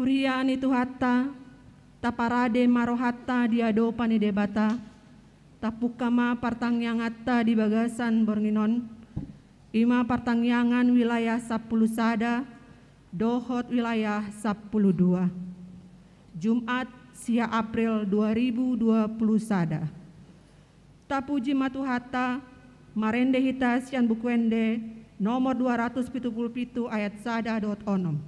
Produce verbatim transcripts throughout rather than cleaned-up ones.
Huria ni Tuhanta, taparade ma rohanta di adopan ni Debata, tapungka ma partangianganta di bagasan borngin on, i ma partangiangan wilayah sampulu sada dohot wilayah sampulu dua. Jumat, sia April dua ribu dua puluh sada. Tapuji ma Tuhanta, marende hita sian Buku Ende nomor dua ratus pitu pulu pitu ayat sada dohot onom.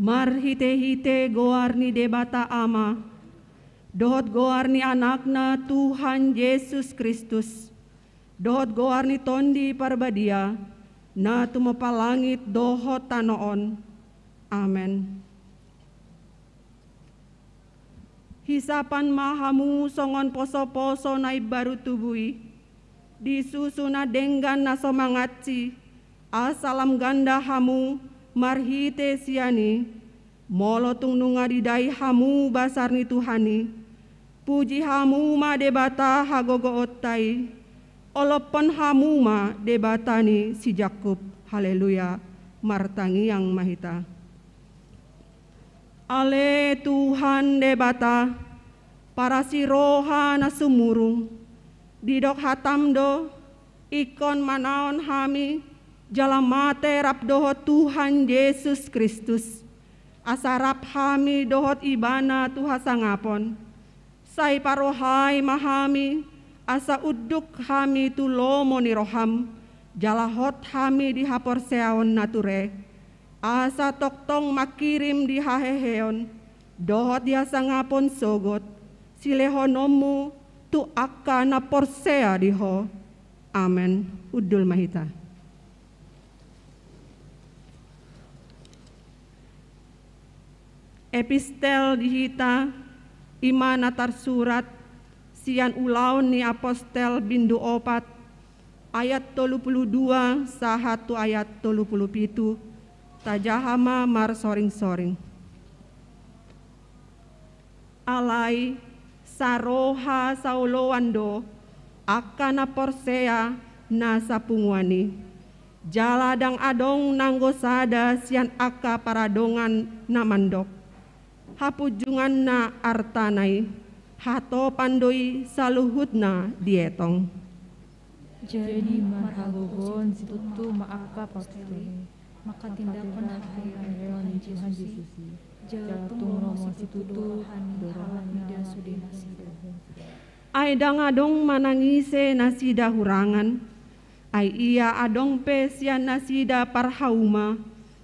Marhitehite goar ni Debata Ama, dohot goar ni Anakna Tuhan Jesus Kristus, dohot goar ni Tondi Parbadia, na tumompa langit dohot tano on. Amen. Hisapan ma hamu songon posoposo na imbaru tubu i, di susu na denggan na so mangansi, asa lam ganda hamu marhite sian i, molo tung nunga didai hamu basar ni Tuhan i, puji hamu ma Debata hagogoonta i, olophon hamu ma Debata ni si Jakkob. Haleluya. Martangiang ma hita. Ale Tuhan Debata, parasi roha na sumurung, didok hatam do, ingkon manaon hami jala mate rap dohot Tuhan Jesus Kristus, asa rap hami dohot Ibana tu hasangapon. Sai parohai ma hami, asa unduk hami tu lomo ni roham, jala hot hami di haporseaon na ture, asa tongtong mangkirim di haheheon dohot di hasangapon sogot silehononmu tu angka na porsea di Ho. Amen. Hundul ma hita. Epistel di hita, i ma na tarsurat sian Ulaon ni Apostel bindu opat, ayat tolu pulu dua sahat tu ayat tolu pulu pitu. Tajaha ma marsoringsoring. Alai saroha saoloan do angka na porsea na sapunguan i. Jala ndang adong nanggo sada sian angka paradongan na mandok, hapunjunganna artana i, hatopan do i saluhutna dietong. Jadi marhagogoon situtu ma angka apostel i, manghatindanghon haheheon ni Tuhan Jesus i, jala tung lomo situtu do roha ni Debata sude nasida. Ai ndang adong manang ise nasida hurangan, ai ia adong pe sian nasida parhauma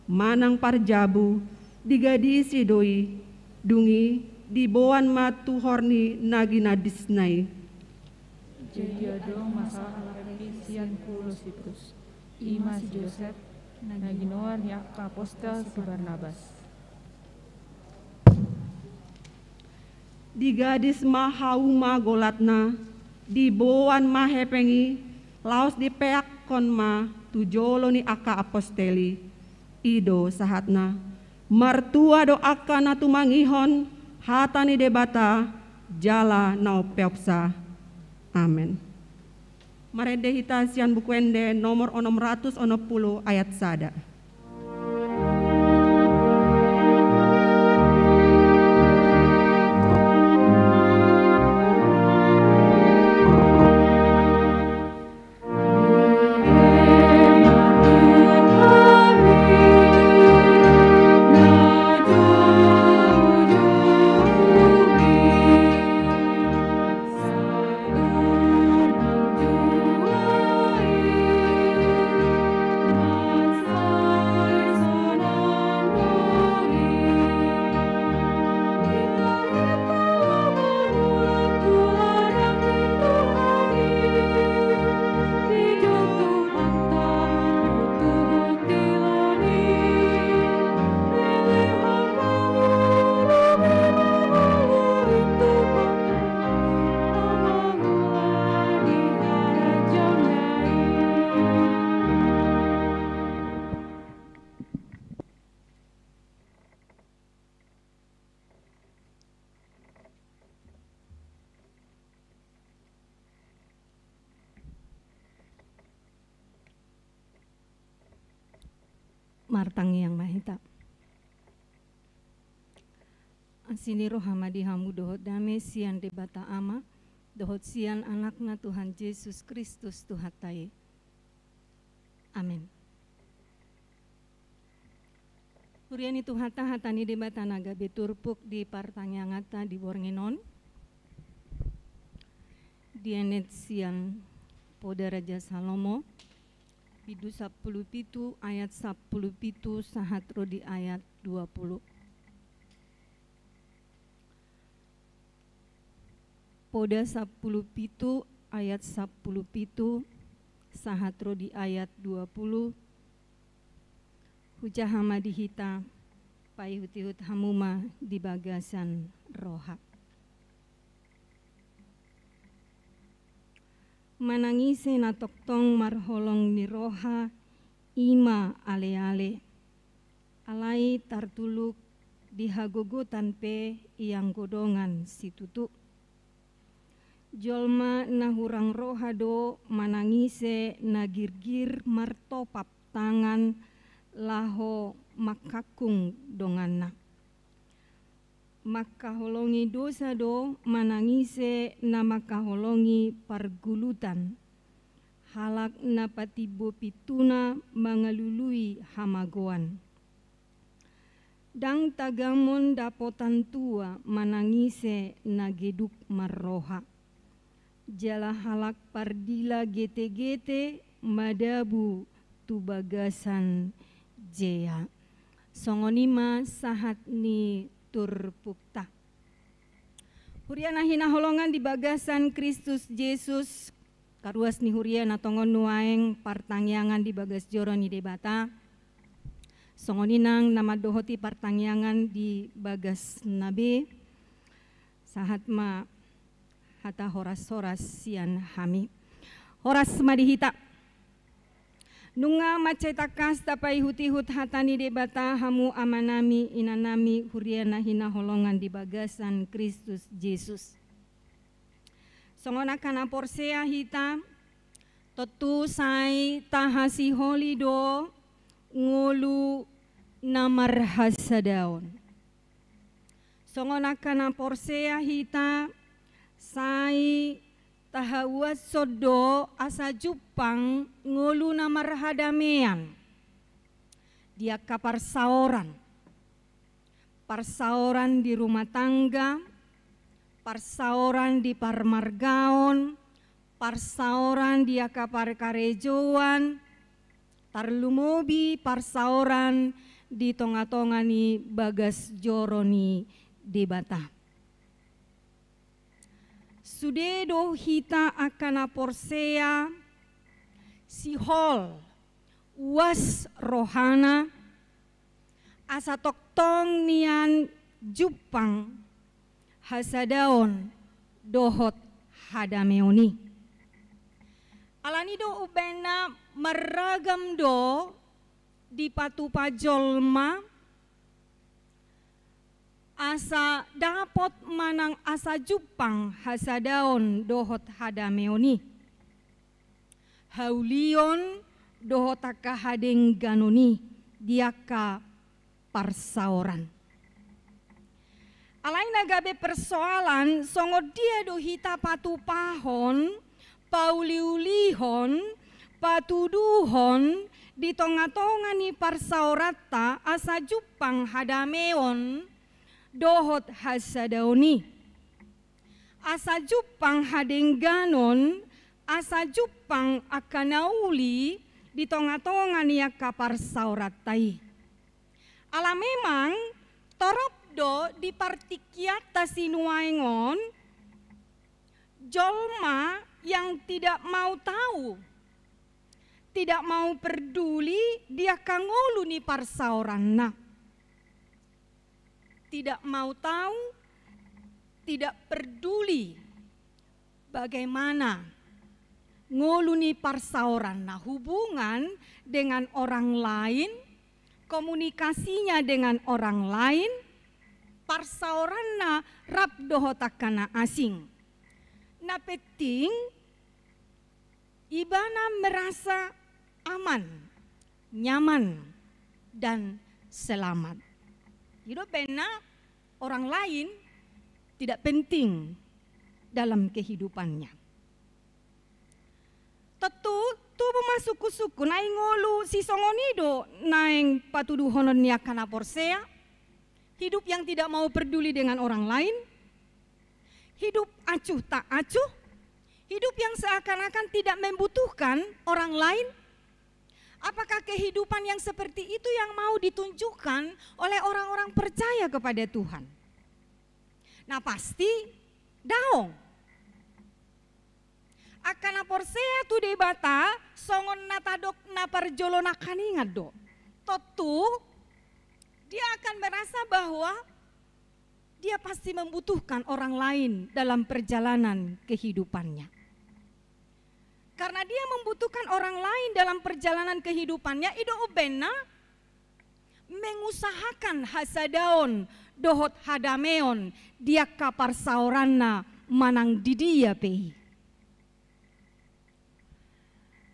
manang parjabu, digadisi do i, dung i diboan ma tu hor ni na ginadisna i. Jadi adong ma sahalak Lepi sian pulo Siprus, i ma si Josep, Na ginoar ni angka apostel si Barnabas. Digadis ma hauma golatna, diboan ma hepeng i, laos dipeakkon ma tu jolo ni angka apostel i. I do sahatna. Martua do angka na tumangihon hata ni Debata jala na umpeopsa. Amen. Marende hita sian Buku Ende nomor onom ratus onom pulu ayat sada. Martangiang ma hita. Asi ni roha ma di hamu dohot dame sian Debata Ama, dohot sian Anakna Tuhan Jesus Kristus Tuhanta i. Amen. Huria ni Tuhanta, hata ni Debata na gabe turpuk di partangianganta di borngin on. Dienet sian Poda Raja Salomo, bindu sampulu pitu ayat sampulu pitu sahat ro di ayat dua pulu. Poda sampulu pitu ayat sampulu pitu sahat ro di ayat dua pulu. Hujaha ma di hita, paihut-ihut hamu ma di bagasan roha. Manang ise na tongtong marholong ni roha, i ma ale-ale. Alai tartuluk di hagogotan pe ianggo dongan situtu. Jolma na hurang roha do manang ise na girgir martopap tangan laho mangkangkung donganna. Mangkaholongi dosa do manang ise na mangkaholongi pargulutan, halak na patimbo pintuna mangalului hamagoan. Ndang tagamon dapotan tua manang ise na geduk marroha. Jala halak pardila gete-gete madabu tu bagasan jea. Songon i ma sahat ni turpukta. Huria na hinaholongan di bagasan Kristus Jesus, karuas ni huria na tongon nuaeng partangiangan di bagas joro ni Debata. Songon i nang na mandohoti partangiangan di bagasna be. Sahat ma hata horas-horas sian hami. Horas ma di hita. Nunga mansai tangkas tapaihut-ihut hata ni Debata, hamu amanami, inanami, huria na hinaholongan di bagasan Kristus Jesus. Songon angka na porsea hita, tontu sai tahasiholi do ngolu na marhasadaon. Songon angka na porsea hita, sai tahauashon do asa jumpang ngolu na marhadamean di angka parsaoran. Parsaoran di rumah tangga, parsaoran di parmargaon, parsaoran di angka parkarejoan, tarlumobi parsaoran di tonga-tonga ni bagas joro ni Debata. Sude do hita angka na porsea sihol Uas rohana, asa tongtong nian jumpang hasadaon dohot hadameon i. Alani do umbahen na marragam do dipatupa jolma, asa dapot manang asa jumpang hasadaon dohot hadameon i, haulion dohot angka hadengganon i di angka parsaoran. Alai na gabe persoalan, songon dia do hita patupahon, pauliulihon, patuduhon di tongatonga ni parsaoranta asa jumpang hadameon dohot hasadaon i, asa jumpang hadengganon, asa jumpang angka na uli di tongatonga ni angka parsaoranta i. Ala memang torop do di partingkianta sinuaeng on jolma yang tidak mau tahu, tidak mau perduli di angka ngolu ni parsaoranna. Tidak mau tahu, tidak perduli bagaimana ngolu ni parsaoranna, hubungan dengan orang lain, komunikasinya dengan orang lain, parsaoranna rap dohot angka na asing. Na penting, ibana merasa aman, nyaman, dan selamat. I do umbahen na orang lain tidak penting dalam kehidupannya. Tontu, tubu ma sungkunsungkun, ai ngolu sisongon i do naeng patuduhonon ni angka na porsea. Hidup yang tidak mau peduli dengan orang lain, hidup acuh tak acuh, hidup yang seakan-akan tidak membutuhkan orang lain. Apakah kehidupan yang seperti itu yang mau ditunjukkan oleh orang-orang percaya kepada Tuhan? Na pasti daong. Angka na porsea tu Debata, songon na tadok na parjolo nangkaningan do. Tontu, dia akan merasa bahwa dia pasti membutuhkan orang lain dalam perjalanan kehidupannya. Karena dia membutuhkan orang lain dalam perjalanan kehidupannya, i do umbahen na mengusahakan hasadaon dohot hadameon di angka parsaoranna manang di dia pe i.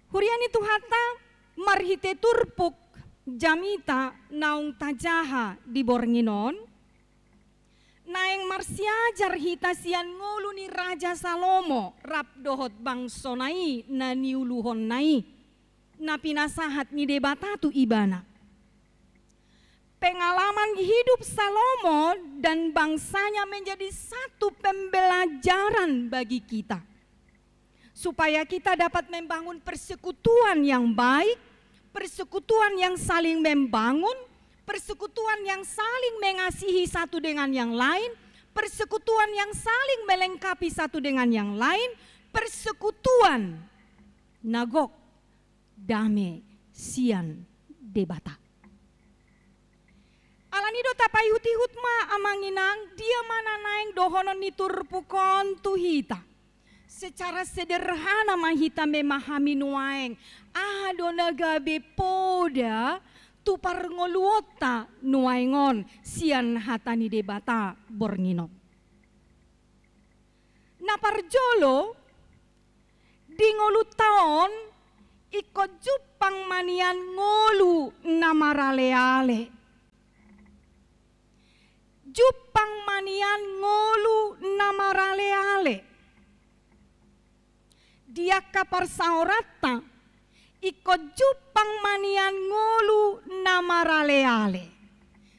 Huria ni Tuhanta, marhite turpuk jamita naung tajaha di borngin on, naeng marsiajar hita sian ngolu ni Raja Salomo rap dohot bangsona i na niuluhonna i, na pinasahat ni Debata tu ibana. Pengalaman hidup Salomo dan bangsanya menjadi satu pembelajaran bagi kita, supaya kita dapat membangun persekutuan yang baik, persekutuan yang saling membangun, persekutuan yang saling mengasihi satu dengan yang lain, persekutuan yang saling melengkapi satu dengan yang lain, persekutuan na gok dame sian Debata. Alani do tapaihutihut ma, amang inang, dia ma na naeng dohonon ni turpuk on tu hita. Secara sederhana ma hita memahami nuaeng, aha do na gabe poda tu parngoluonta nuaeng on sian hata ni Debata borngin on. Na parjolo, di ngolunta on ingkon jumpang ma nian ngolu na maraleale. Jumpang ma nian ngolu na maraleale. Di angka parsaoranta, ingkon jumpang ma nian ngolu na maraleale.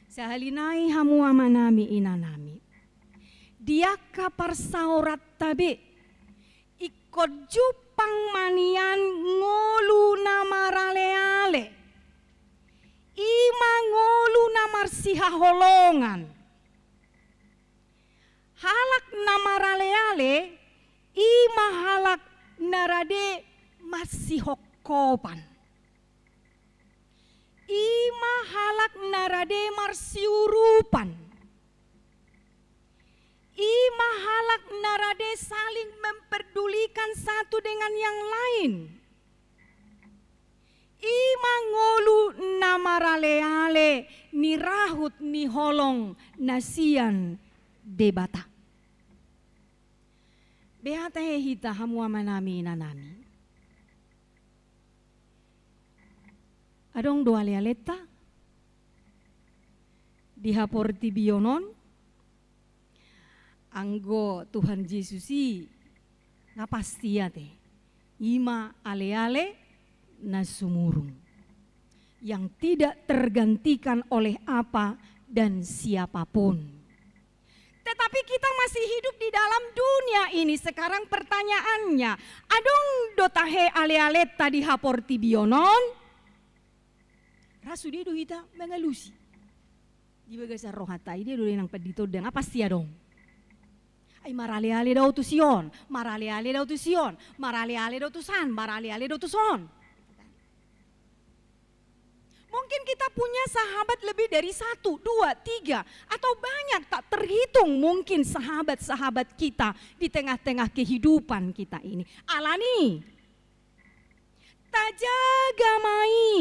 Sahali nai hamu amanami inanami. Di angka parsaoranta be, ingkon jumpang ma nian ngolu na maraleale. I ma ngolu na marsihaholongan. Halak na maraleale, i ma halak na rade marsihongkopan. I ma halak na rade marsiurupan. I ma halak na rade saling memperdulikan satu dengan yang lain. I ma ngolu na maraleale ni rahut ni holong na sian Debata. Beha tahe hita hamu amanami inanami. Adong do alealenta di haportibion on? Anggo Tuhan Jesus i, nga pasti ate, i ma aleale na sumurung, yang tidak tergantikan oleh apa dan siapapun. Tetapi kita masih hidup di dalam dunia ini. Sekarang pertanyaannya, adong do tahe alealenta di haportibion on? Ra sude do hita mangalusi di bagasan rohanta i, dia do nang pandita on, nga pasti adong. Ai maraleale do au tusi on, maraleale do au tusi on, maraleale do au tusan, maraleale do au tuson. Mungkin kita punya sahabat lebih dari satu, dua, tiga, atau banyak tak terhitung mungkin sahabat-sahabat kita di tengah-tengah kehidupan kita ini. Alani, tajaga ma i.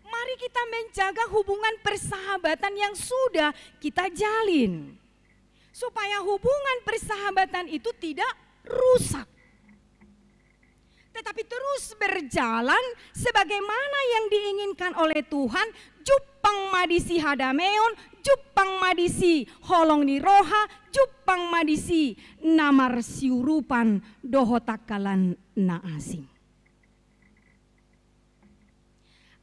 Mari kita menjaga hubungan persahabatan yang sudah kita jalin, supaya hubungan persahabatan itu tidak rusak, tetapi terus berjalan sebagaimana yang diinginkan oleh Tuhan. Jumpang ma disi hadameon, jumpang ma disi holong ni roha, jumpang ma disi na marsiurupan dohot angka na asing.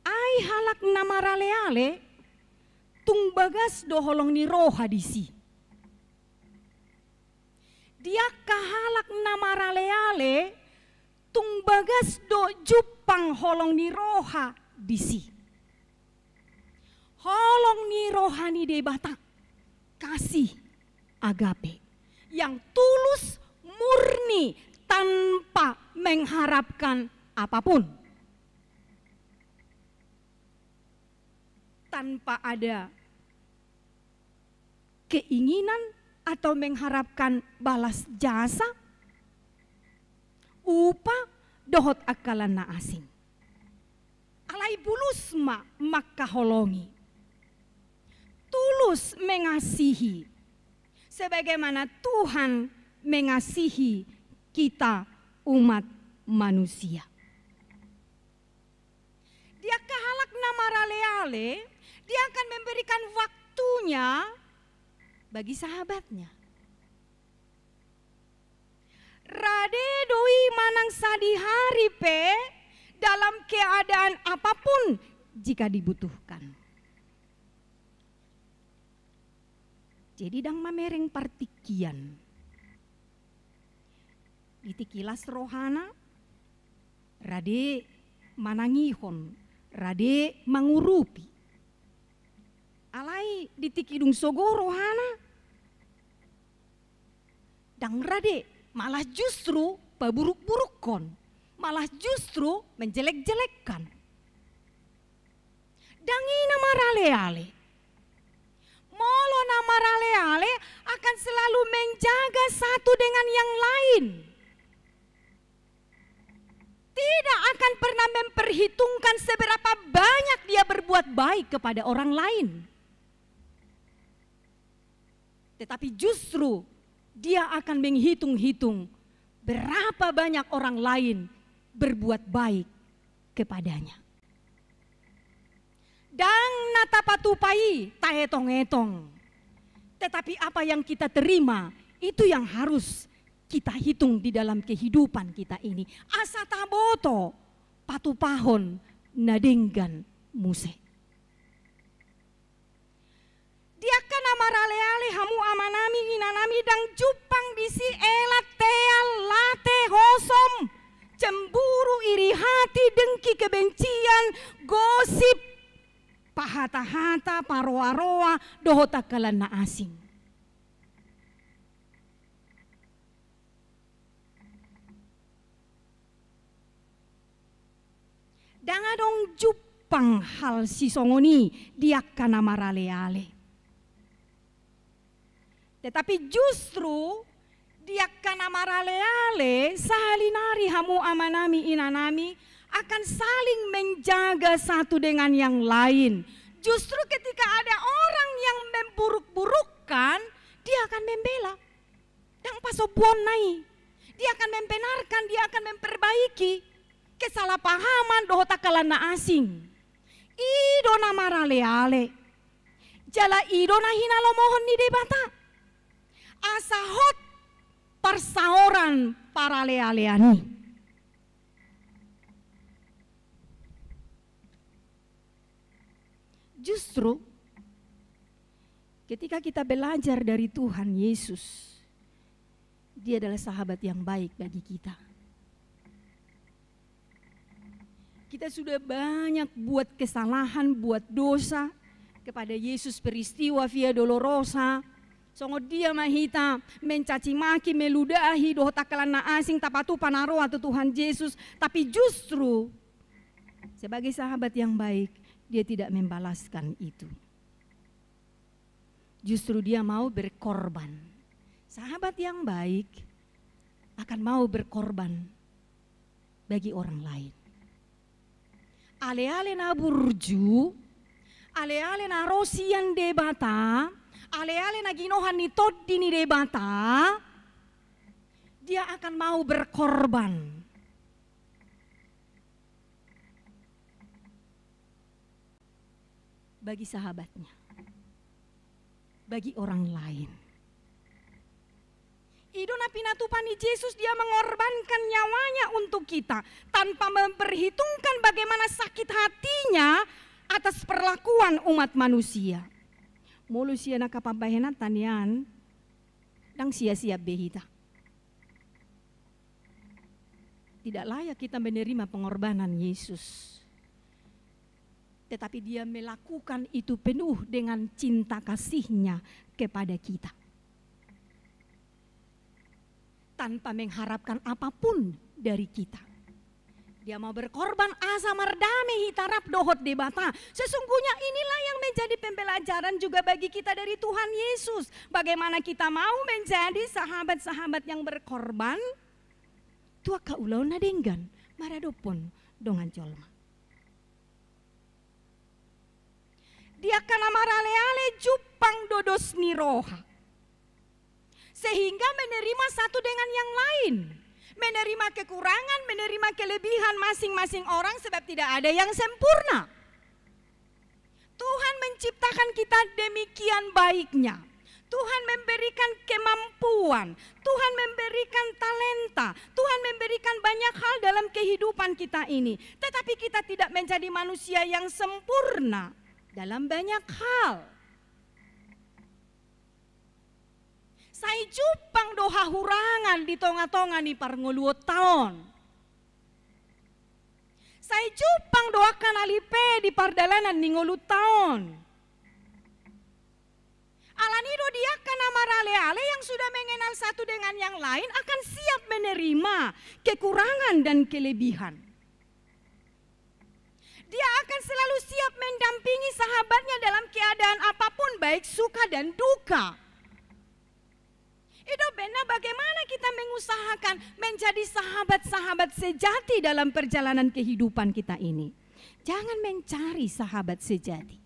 Ai halak na maraleale, tung bagas do holong ni roha disi. Di angka halak na maraleale, tung bagas do jumpang holong ni roha disi. Holong ni roha ni Debata, kasih agape, yang tulus, murni, tanpa mengharapkan apapun. Tanpa ada keinginan atau mengharapkan balas jasa, upah, dohot angka na asing. Alai bulus ma mangkaholongi. Tulus mengasihi. Sebagaimana Tuhan mengasihi kita umat manusia. Di angka halak na maraleale, dia akan memberikan waktunya bagi sahabatnya. Rade do i manang sadihari pe dalam keadaan apapun jika dibutuhkan. Jadi ndang mamereng partingkian. Di tingki las rohana, rade manangihon, rade mangurupi. Alai di tingki dung sogo rohana, ndang rade, malah justru paburuk-burukhon, malah justru menjelek-jelekkan. Ndang i na maraleale. Molo na maraleale akan selalu menjaga satu dengan yang lain. Tidak akan pernah memperhitungkan seberapa banyak dia berbuat baik kepada orang lain. Tetapi justru dia akan menghitung-hitung berapa banyak orang lain berbuat baik kepadanya. Ndang na tapatupa i taetong-etong. Tetapi apa yang kita terima, itu yang harus kita hitung di dalam kehidupan kita ini. Asa taboto patupahon na denggan muse. Di angka na maraleale hamu amanami inanami, ndang jumpang disi ela, teal, late, hosom, cemburu, iri hati, dengki, kebencian, gosip, pahata-hata, paroa-roa, dohot angka na asing. Ndang adong jumpang hal sisongon i di angka na marale-ale. Tetapi justru di angka na marale-ale, sahali nari hamu amanami inanami akan saling menjaga satu dengan yang lain. Justru ketika ada orang yang memburuk-burukkan, dia akan membela. Ndang pasombuonna i. Dia akan membenarkan, dia akan memperbaiki kesalahpahaman dohot angka na asing. I do na marale-ale. Jala i do na hinalomohon ni Debata. Asa hot parsaoran parale-alean i. Justru ketika kita belajar dari Tuhan Yesus, Dia adalah sahabat yang baik bagi kita. Kita sudah banyak buat kesalahan, buat dosa kepada Yesus, peristiwa Via Dolorosa. Songon dia ma hita mencaci maki, meludahi dohot angka na asing, tapatupa na roa tu Tuhan Yesus, tapi justru sebagai sahabat yang baik, Dia tidak membalaskan itu. Justru Dia mau berkorban. Sahabat yang baik akan mau berkorban bagi orang lain. Ale-ale na burju, ale-ale na ro sian Debata, ale-ale na ginohan ni Tondi ni Debata, dia akan mau berkorban bagi sahabatnya, bagi orang lain. I do na pinatupa ni Jesus, Dia mengorbankan nyawanya untuk kita, tanpa memperhitungkan bagaimana sakit hatinya atas perlakuan umat manusia. Molo sian angka pambahenanta nian, ndang sia-sia be hita. Tidak layak kita menerima pengorbanan Yesus. Tetapi Dia melakukan itu penuh dengan cinta kasih-Nya kepada kita, tanpa mengharapkan apapun dari kita. Dia mau berkorban asa mardame hita rap dohot Debata. Sesungguhnya inilah yang menjadi pembelajaran juga bagi kita dari Tuhan Yesus. Bagaimana kita mau menjadi sahabat-sahabat yang berkorban tu angka ulaon na denggan maradophon dongan jolma. Di angka na marale-ale jumpang do dos ni roha, sehingga menerima satu dengan yang lain, menerima kekurangan, menerima kelebihan masing-masing orang, sebab tidak ada yang sempurna. Tuhan menciptakan kita demikian baiknya. Tuhan memberikan kemampuan, Tuhan memberikan talenta, Tuhan memberikan banyak hal dalam kehidupan kita ini. Tetapi kita tidak menjadi manusia yang sempurna dalam banyak hal. Sai jumpang do hahurangan di tonga-tonga ni parngoluonta on. Sai jumpang do angka na lipe di pardalanan ni ngolunta on. Alani do di angka na marale-ale yang sudah mengenal satu dengan yang lain akan siap menerima kekurangan dan kelebihan. Dia akan selalu siap mendampingi sahabatnya dalam keadaan apapun, baik suka dan duka. I do umbahen na bagaimana kita mengusahakan menjadi sahabat-sahabat sejati dalam perjalanan kehidupan kita ini. Jangan mencari sahabat sejati.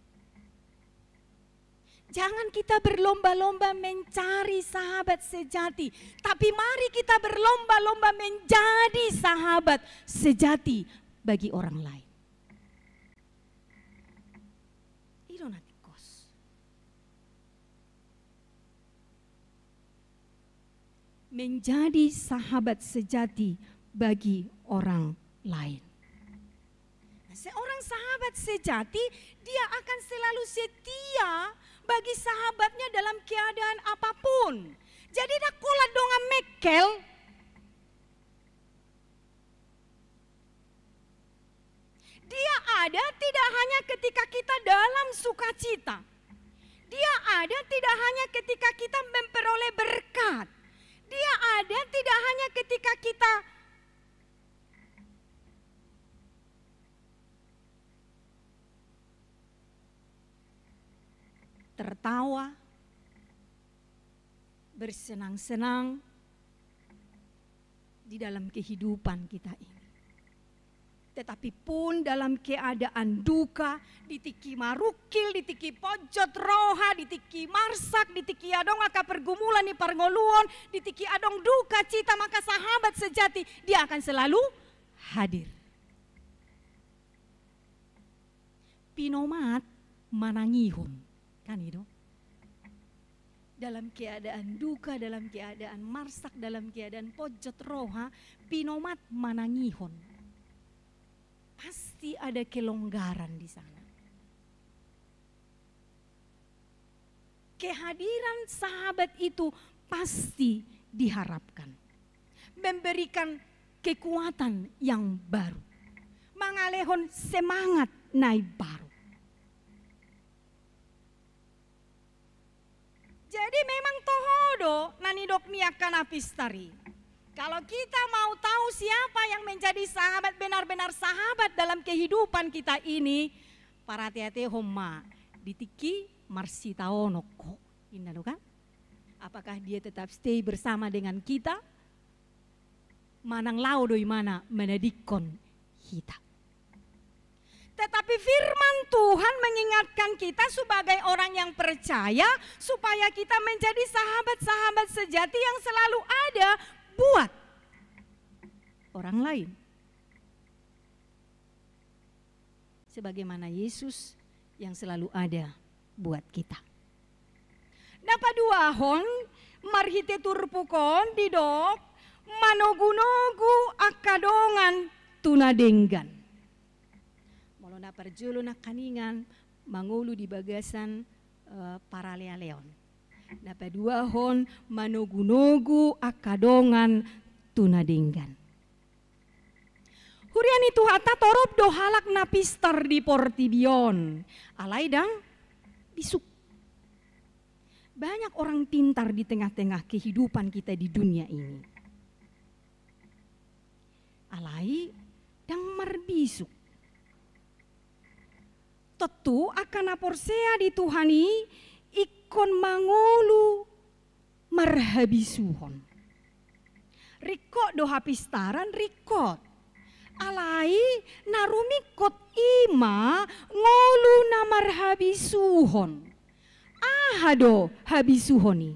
Jangan kita berlomba-lomba mencari sahabat sejati, tapi mari kita berlomba-lomba menjadi sahabat sejati bagi orang lain. I do na tingkos. Menjadi sahabat sejati bagi orang lain. Nah, seorang sahabat sejati, dia akan selalu setia bagi sahabatnya dalam keadaan apapun. Jadi, ndang holan dongan mengkel. Dia ada tidak hanya ketika kita dalam sukacita. Dia ada tidak hanya ketika kita memperoleh berkat. Dia ada tidak hanya ketika kita tertawa, bersenang-senang di dalam kehidupan kita ini. Tetapi pun dalam keadaan duka, di tingki marungkil, di tingki ponjot roha, di tingki marsak, di tingki adong angka pergumulan ni parngoluon, di tingki adong duka cita, maka sahabat sejati, dia akan selalu hadir. Pinomat manangihon. Kan i do? Dalam keadaan duka, dalam keadaan marsak, dalam keadaan ponjot roha, pinomat manangihon. Pasti ada kelonggaran di sana. Kehadiran sahabat itu pasti diharapkan, memberikan kekuatan yang baru, mangalehon semangat na imbaru. Jadi memang toho do na nidok ni angka na pistar i. Kalau kita mau tahu siapa yang menjadi sahabat, benar-benar sahabat dalam kehidupan kita ini, parate-atehon ma di tingki marsitaonon ho, inna do kan? Apakah dia tetap stay bersama dengan kita? Manang laho do imana manadingkon hita. Tetapi firman Tuhan mengingatkan kita sebagai orang yang percaya supaya kita menjadi sahabat-sahabat sejati yang selalu ada buat orang lain. Sebagaimana Yesus yang selalu ada buat kita. Na paduahon, marhite turpuk on didok, manogu-nogu angka dongan tu na denggan. Molo na parjolo nangkaningan, mangolu di bagasan, eh, paralealeon. Na paduahon, manogu-nogu angka dongan tu na denggan. Huria ni Tuhanta, torop do halak na pistar di portibi on. Alai ndang bisuk. Banyak orang pintar di tengah-tengah kehidupan kita di dunia ini. Alai ndang marbisuk. Tontu angka na porsea di Tuhan i ingkon mangolu marhabisuhon. Ringkot do hapistaran, ringkot. Alai na rumingkot i ma ngolu na marhabisuhon. Aha do habisuhon i?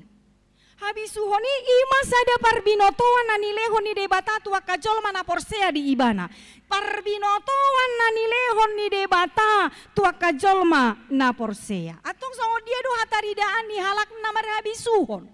Habisuhon i ima sada parbinotoan na nilehon ni Debata tu angka jolma na porsea di Ibana. Parbinotoan na nilehon ni Debata tu angka jolma na porsea. Antong songon dia do hataridaan ni halak na marhabisuhon?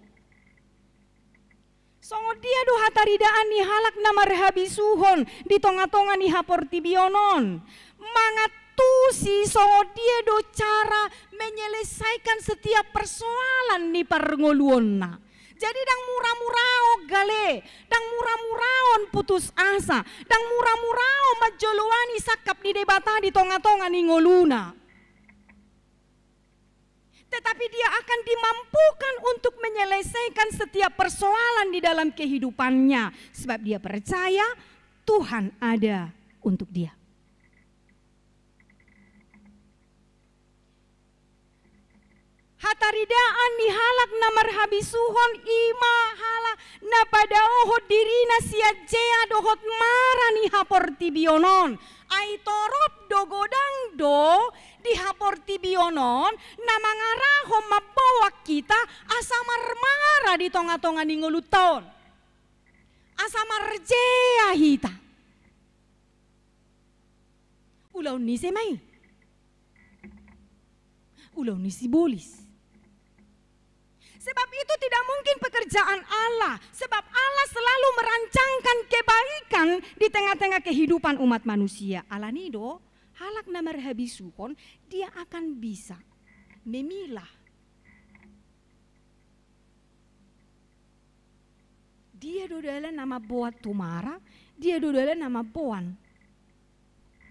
Songon dia do hataridaan ni halak na marhabisuhon di tonga-tonga ni haportibion on? Mangantusi songon dia do cara menyelesaikan setiap persoalan ni parngoluonna. Jadi ndang mura-muraon gale, ndang mura-muraon putus asa, ndang mura-muraon manjoloani sangkap ni Debata di tonga-tonga ni ngoluna. Tetapi dia akan dimampukan untuk menyelesaikan setiap persoalan di dalam kehidupannya, sebab dia percaya Tuhan ada untuk dia. Hataridaan ni halak na marhabisuhon ima halak na padaohon dirina sian jea dohot mara ni haportibion on. Ai torop do godang do di haportibion on na mangarahon mamboan hita asa marmara di tonga-tonga ni ngolunta on. Asa marjea hita. Ulaon ni ise ma i? Ulaon ni sibolis. Sebab itu tidak mungkin pekerjaan Allah, sebab Allah selalu merancangkan kebaikan di tengah-tengah kehidupan umat manusia. Alani do, halak na marhabisuhon, dia akan bisa memilah. Dia do dalan na mamboan tu mara, dia do dalan na mamboan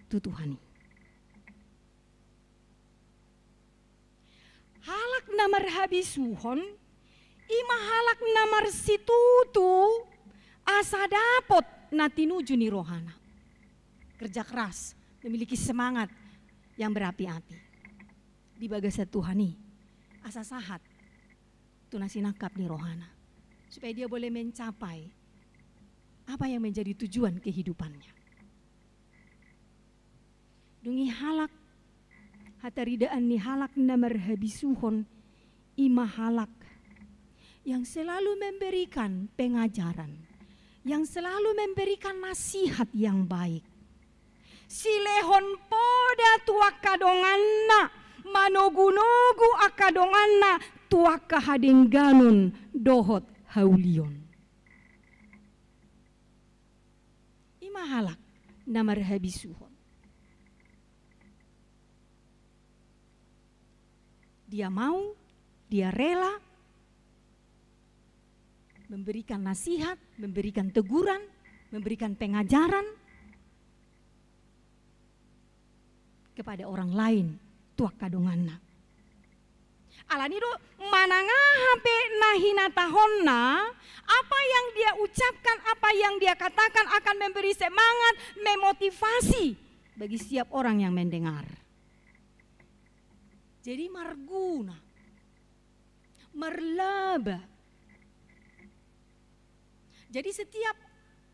tu Tuhan i. Halak na marhabisuhon, ima halak na marsitutu asa dapot na tinuju ni rohana. Kerja keras, memiliki semangat yang berapi-api di bagasan Tuhan i. asa sahat tu na sinangkap ni rohana, supaya dia boleh mencapai apa yang menjadi tujuan kehidupannya. Dung i halak, hataridaan ni halak na marhabisuhon, i ma halak yang selalu memberikan pengajaran, yang selalu memberikan nasihat yang baik. Silehon poda tu angka donganna, manogunogu angka donganna tu angka hadengganon dohot haulion. I ma halak na marhabisuhon. Dia mau, dia rela memberikan nasihat, memberikan teguran, memberikan pengajaran kepada orang lain, tu angka donganna. Alani do, manang aha pe na hinatahonna, apa yang dia ucapkan, apa yang dia katakan akan memberi semangat, memotivasi bagi setiap orang yang mendengar. Jadi marguna, marlaba. Jadi setiap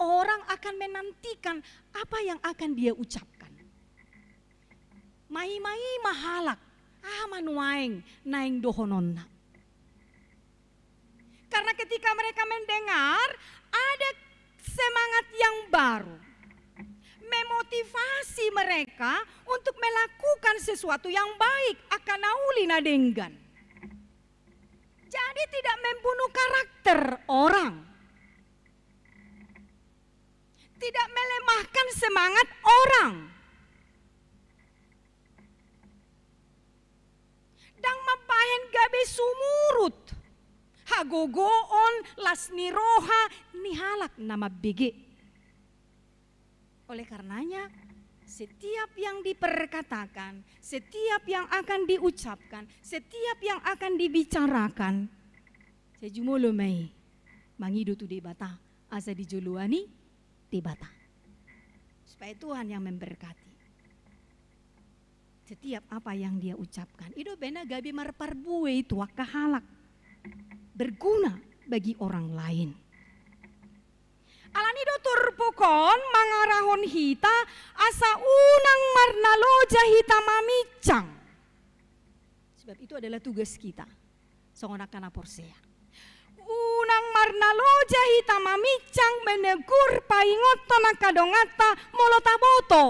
orang akan menantikan apa yang akan dia ucapkan. Maima-ima halak, aha ma nuaeng naeng dohononna. Karena ketika mereka mendengar, ada semangat yang baru, memotivasi mereka untuk melakukan sesuatu yang baik, angka na uli na denggan. Jadi tidak membunuh karakter orang. Tidak melemahkan semangat orang. Ndang mambahen gabe sumurut hagogoon, las ni roha ni halak na mambege. Oleh karenanya, setiap yang diperkatakan, setiap yang akan diucapkan, setiap yang akan dibicarakan, sai jumolo ma i mangido tu Debata, asa dijoloani Debata. Supaya Tuhan yang memberkati setiap apa yang dia ucapkan. I do umbahen na gabe marparbue i tu angka halak, berguna bagi orang lain. Alani do turpuk on mangarahon hita asa unang marnaloja hita mamincang. Sebab itu adalah tugas kita songon angka na porsea. Unang marnaloja hita mamincang, menegur, paingothon angka donganta molo taboto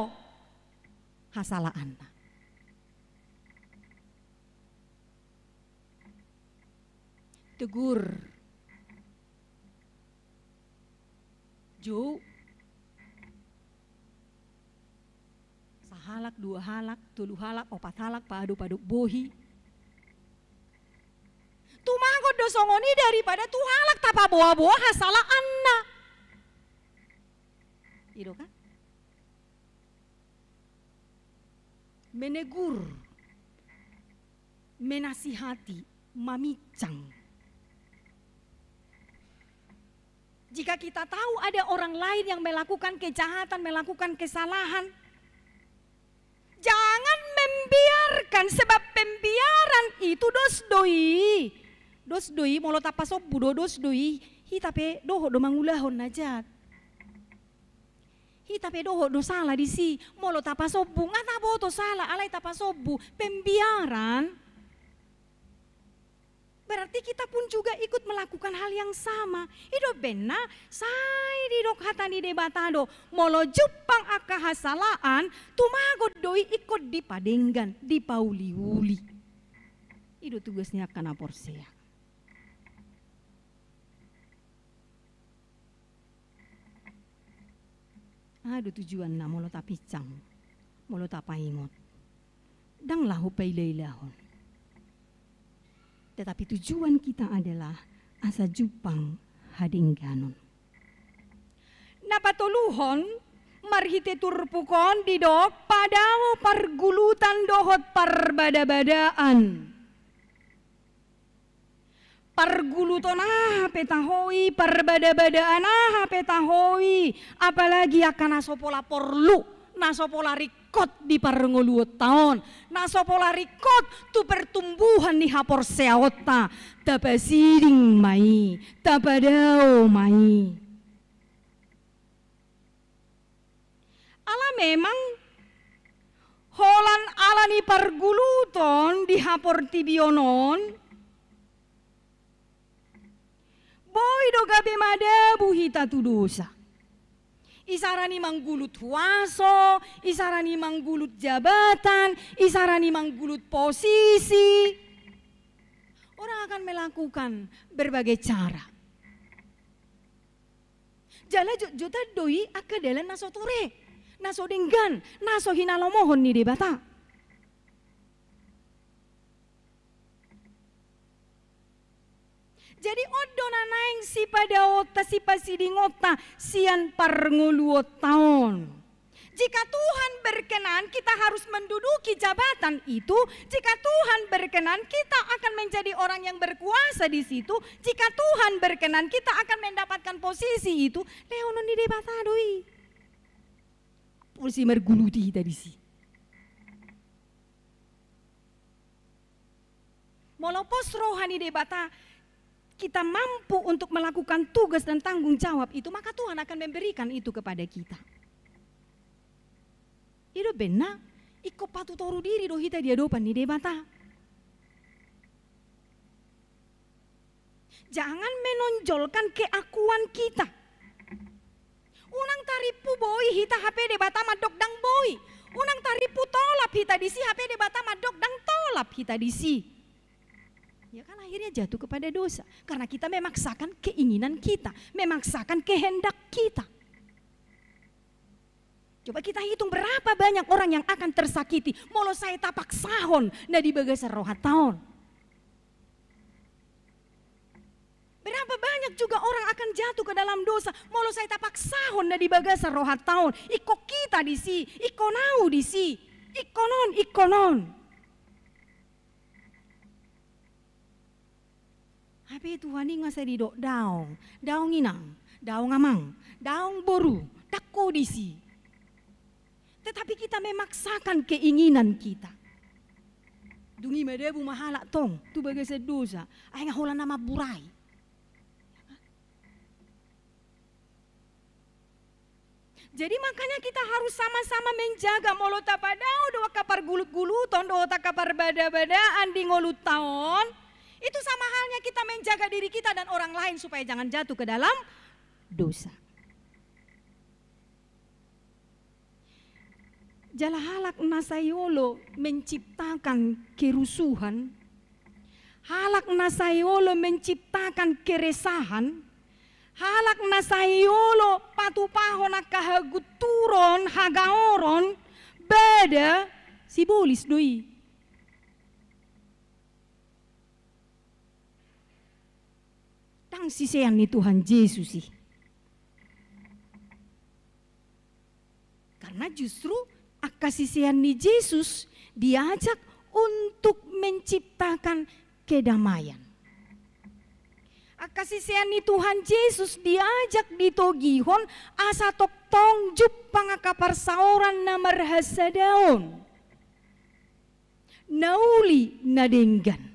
hasalaanna. Tegur. Jou. Sahalak, dua halak, tolu halak, opat halak, paadop-adop bohi. Tumagon do songon i daripada tu halak tapaboa-boa hasalaanna. I do kan? Menegur, menasihati, mamincang. Jika kita tahu ada orang lain yang melakukan kejahatan, melakukan kesalahan, jangan membiarkan, sebab pembiaran itu dos do i. Dos do i, molo tapasombu do, dos do i. Hita pe dohot do mangulahon na jat. Hita pe dohot do sala disi, molo tapasombu, nga taboto sala, alai tapasombu, pembiaran. Berarti kita pun juga ikut melakukan hal yang sama. I do umbahen na, sai didok hata ni Debata do, molo jumpang angka hasalaan, tumagon do i ingkon dipadenggan, dipauli-uli. I do tugas ni angka na porsea. Aha do tujuanna molo tapinsang, molo tapaingot? Ndang laho paila-ilahon. Tetapi tujuan kita adalah asa jumpang hadengganon. Na patoluhon, marhite turpuk on didok padao pargulutan dohot parbada-badaan. Parguluton aha pe taho i, parbada-badaan aha pe taho i, apalagi angka na so pola porlu, na so pola ringkot, ringkot di parngoluonta on, na so pola ringkot tu pertumbuhan ni haporseaonta, tapasiding ma i, tapadao ma i. Ala memang holan ala ni parguluton di haportibion on, boi do gabe madabu hita tu dosa. Isarani manggulut huaso, isarani manggulut jabatan, isarani manggulut posisi. Orang akan melakukan berbagai cara. Jala jotjotan do i angka dalan na so ture, na so denggan, na so hinalomohon ni Debata. Jadi on do na naeng sipadaonta, sipasidingonta sian parngoluonta on. Jika Tuhan berkenan, kita harus menduduki jabatan itu. Jika Tuhan berkenan, kita akan menjadi orang yang berkuasa di situ. Jika Tuhan berkenan, kita akan mendapatkan posisi itu. Lehonon ni Debata do i. Pulsi marguluti hita disi. Molo pos roha ni Debata, kita mampu untuk melakukan tugas dan tanggung jawab itu, maka Tuhan akan memberikan itu kepada kita. I do umbahen na ingkon patutoru diri do hita di adopan ni Debata. Jangan menonjolkan keakuan kita. Unang tarimpu boi hita hape Debata mandok ndang boi. Unang tarimpu tolap hita disi hape Debata mandok ndang tolap hita disi. Ya kan, akhirnya jatuh kepada dosa. Karena kita memaksakan keinginan kita, memaksakan kehendak kita. Coba kita hitung berapa banyak orang yang akan tersakiti molo sai tapaksahon na di bagasan rohanta on. Berapa banyak juga orang akan jatuh ke dalam dosa molo sai tapaksahon na di bagasan rohanta on. Ingkon hita disi, ingkon ahu disi, ingkon on, ingkon on. Hape Tuhan i nga sai didok daong, daong inang, daong amang, daong boru, ndang ho disi. Tetapi kita memaksakan keinginan kita. Dung i madabu ma halak tong tu bagasan dosa, ai nga holan na mamburai. Jadi makanya kita harus sama-sama menjaga, molo tapadao do angka pargulut-guluton dohot angka parbada-badaan di ngolunta on, itu sama halnya kita menjaga diri kita dan orang lain supaya jangan jatuh ke dalam dosa. Jala halak na sai olo menciptakan kerusuhan, halak na sai olo menciptakan keresahan, halak na sai olo patupahon angka hagunturon, hagaoron, bada, sibolis do i. Ndang sisean ni Tuhan Jesus i. Karena justru angka sisean ni Jesus diajak untuk menciptakan kedamaian. Angka sisean ni Tuhan Jesus diajak, ditogihon asa tongtong jumpang angka parsaoran na marhasadaon, na uli, na denggan.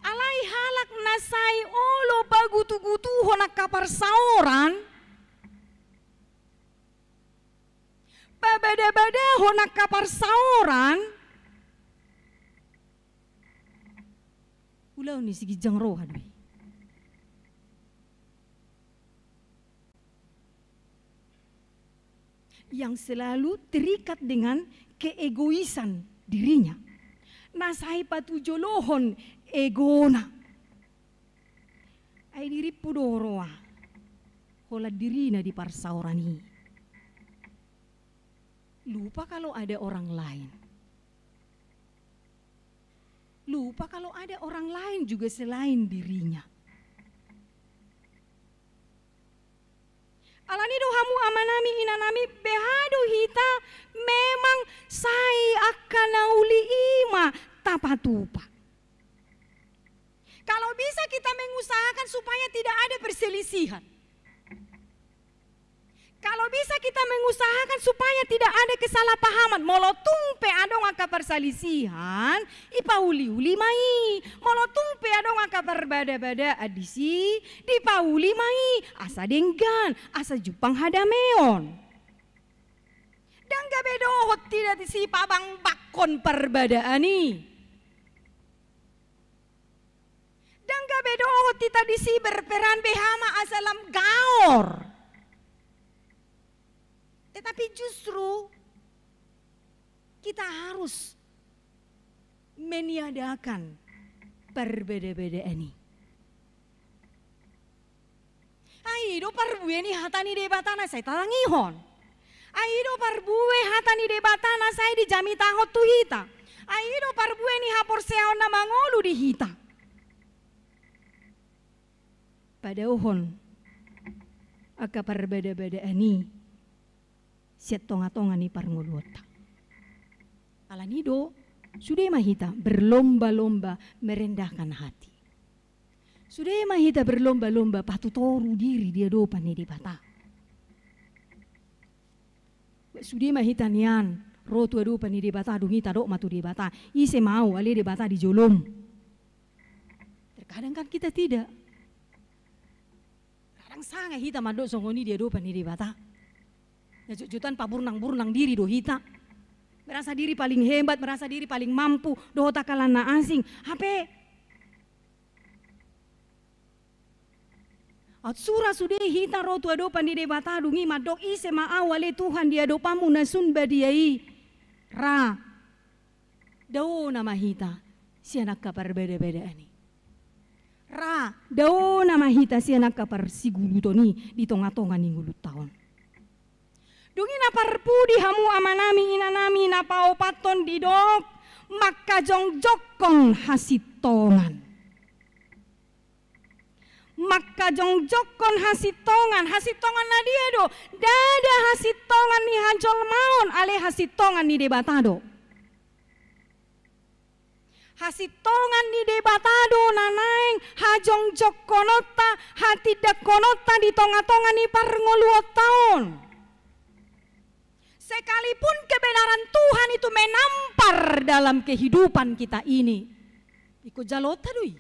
Alai halak na sai olo pagutugutuhon angka parsaoran, pabadabadahon angka parsaoran, ulaon ni si ginjang roha do i. Yang selalu terikat dengan keegoisan dirinya. Na sai patujolohon egona. Ai dirimpu do roha holan dirina di parsaoran i. Lupa kalau ada orang lain. Lupa kalau ada orang lain juga selain dirinya. Alani do hamu amanami, inanami, beha do hita memang sai angka na uli i ma tapatupa. Kalau bisa kita mengusahakan supaya tidak ada perselisihan. Kalau bisa kita mengusahakan supaya tidak ada kesalahpahaman, molo tung pe adong angka perselisihan, ipauliuli ma i. Molo tung pe adong angka parbadabadaan disi, dipauli ma i, asa denggan, asa jumpang hadameon. Ndang gabe dohot hita disi pabangbangkon parbadaan i. Ndang gabe dohot hita disi berperan beha ma asa lam gaor. Tetapi justru kita harus meniadakan parbadabadaan i. Ai i do parbue ni hata ni Debata na sai tatangihon. Ai i do parbue hata ni Debata na sai dijamitahon tu hita. Ai i do parbue ni haporseaon na mangolu di hita. Padaohon angka parbadabadaan i sian tongatonga ni parngoluonta. Alani do, sude ma hita berlomba-lomba merendahkan hati. Sude ma hita berlomba-lomba patutoru diri di adopan ni Debata. Sude ma hita nian ro tu adopan ni Debata, dung i tadok ma tu Debata, ise ma au ale Debata di jolom. Terkadang kan kita tidak. Kadang sanga hita mandok songon i di adopan ni Debata. Na jotjotan paburnang-burnang diri do hita. Merasa diri paling hebat, merasa diri paling mampu, dohot angka na asing. Hape aut sura sude hita ro tu adopan ni Debata, dung i mandok, ise ma au ale Tuhan di adopanmu na sun badia i. Ra. Dao nama hita sian angka parbadabadaan i. Ra, dao nama hita sian angka parsiguluton i di tongatonga ni ngolunta on. Dung i na parpudi hamu amanami inanami, na paopathon didok mangkajongjongkon hasintongan. Mangkajongjongkon hasintongan, hasintongan na dia do? Ndada hasintongan ni hajolmaon, ale hasintongan ni Debata do. Hasintongan ni Debata do na naeng hajongjongkononta, hatindangkononta di tongatonga ni parngoluonta on. Sekalipun kebenaran Tuhan itu menampar dalam kehidupan kita ini, ingkon jaloonta do i.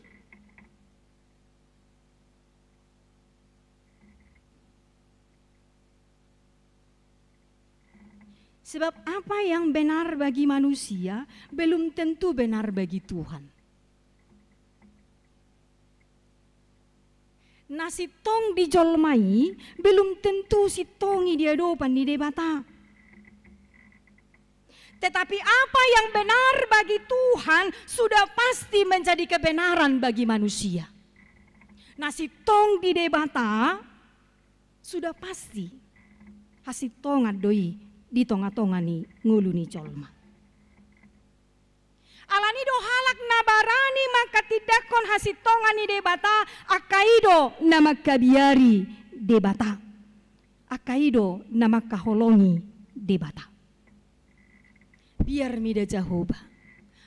Sebab apa yang benar bagi manusia belum tentu benar bagi Tuhan. Na sintong di jolma i belum tentu sintong i di adopan ni Debata. Tetapi apa yang benar bagi Tuhan sudah pasti menjadi kebenaran bagi manusia. Na sintong di Debata sudah pasti hasintongan do i di tongatonga ni ngolu ni jolma. Alani do halak na barani mangkatindangkon hasintongan ni Debata, angka i do na mangkabiari Debata. Angka i do na mangkaholongi Debata. Biar mida Jahowa,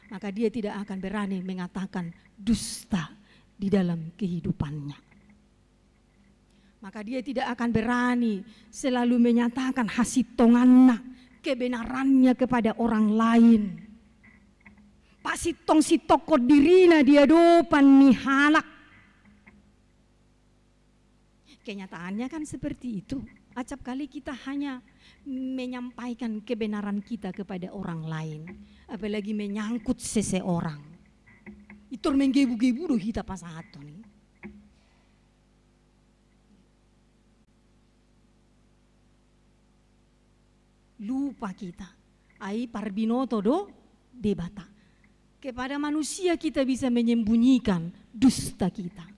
maka dia tidak akan berani mengatakan dusta di dalam kehidupannya. Maka dia tidak akan berani selalu menyatakan hasintonganna, kebenarannya kepada orang lain. Pasintong-sintongkon dirina di adopan ni halak. Kenyataannya kan seperti itu. Acap kali kita hanya menyampaikan kebenaran kita kepada orang lain, apalagi menyangkut seseorang. Pintor menggebu-gebu do hita pasahathon i. Lupa kita. Ai parbinoto do Debata. Kepada manusia kita bisa menyembunyikan dusta kita.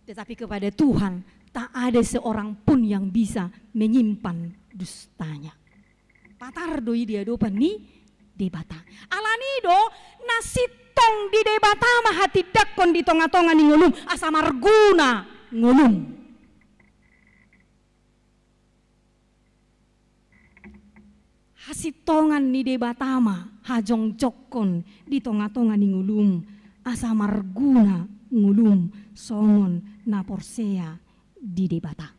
Tetapi kepada Tuhan tak ada seorang pun yang bisa menyimpan dustanya. Patar do i di adopan ni Debata. Alani do na sintong di Debata ma hatindangkon di tongatonga ni ngolum asa marguna ngolum. Hasintongan ni Debata ma hajongjongkon di tongatonga ni ngolum asa marguna ngolum songon na porsea di Debata.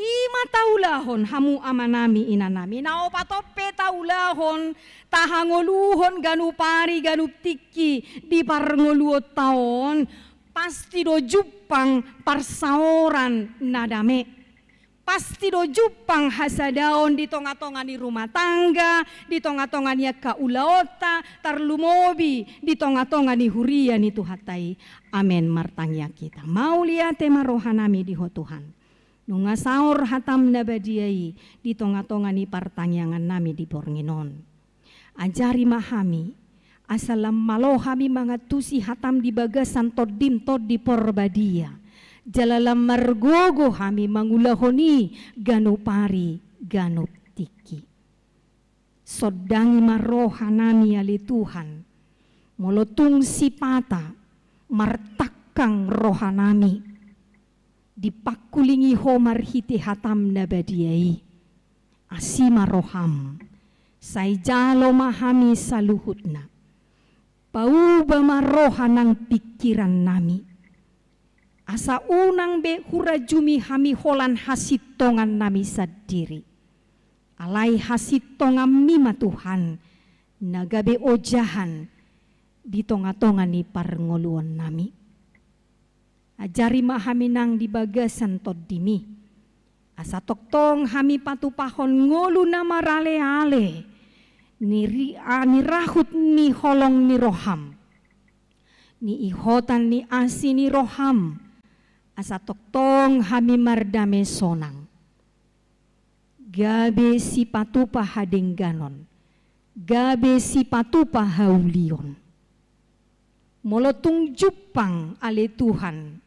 I ma taulahon hamu amanami inanami, na opat on pe taulahon, tahangoluhon ganup ari ganup tingki di parngoluonta on, pasti do jumpang parsaoran na dame. Pasti do jumpang hasadaon di tonga-tonga ni rumah tangga, di tonga-tonga ni angka ulaonta, tarlumobi di tonga-tonga ni huria ni Tuhanta i. Amen. Martangiang hita. Mauliate ma rohanami di Ho Tuhan. Nunga saor hatam na badia i di tonga-tonga ni partangiangannami di borngin on. Ajari ma hami, asa lam malo hami mangantusi hatam di bagasan tondim Tondi Porbadia. Jala lam margogo hami mangulahon i ganup ari ganup tingki. Sondangi ma rohanami ale Tuhan, molo tung sipata martangkang rohanami, dipangkulingi Ho marhite hatam na badia i. Asi ma roham, sai jalo ma hami saluhutna. Pauba ma roha nang pingkirannami. Asa unang be hurajumi hami holan hasintongannami sandiri. Alai hasintonganmi ma Tuhan, na gabe ojahan di tonga-tonga ni parngoluonnami. Ajari ma hami nang di bagasan tondimi. Asa tongtong hami patupahon ngolu na marale-ale. Ni ri-, a, ni rahut ni holong ni roham. Ni ihotan ni asi ni roham. Asa tongtong hami mardame sonang. Gabe sipatupa hadengganon, gabe sipatupa haulion. Molo tung jumpang ale Tuhan,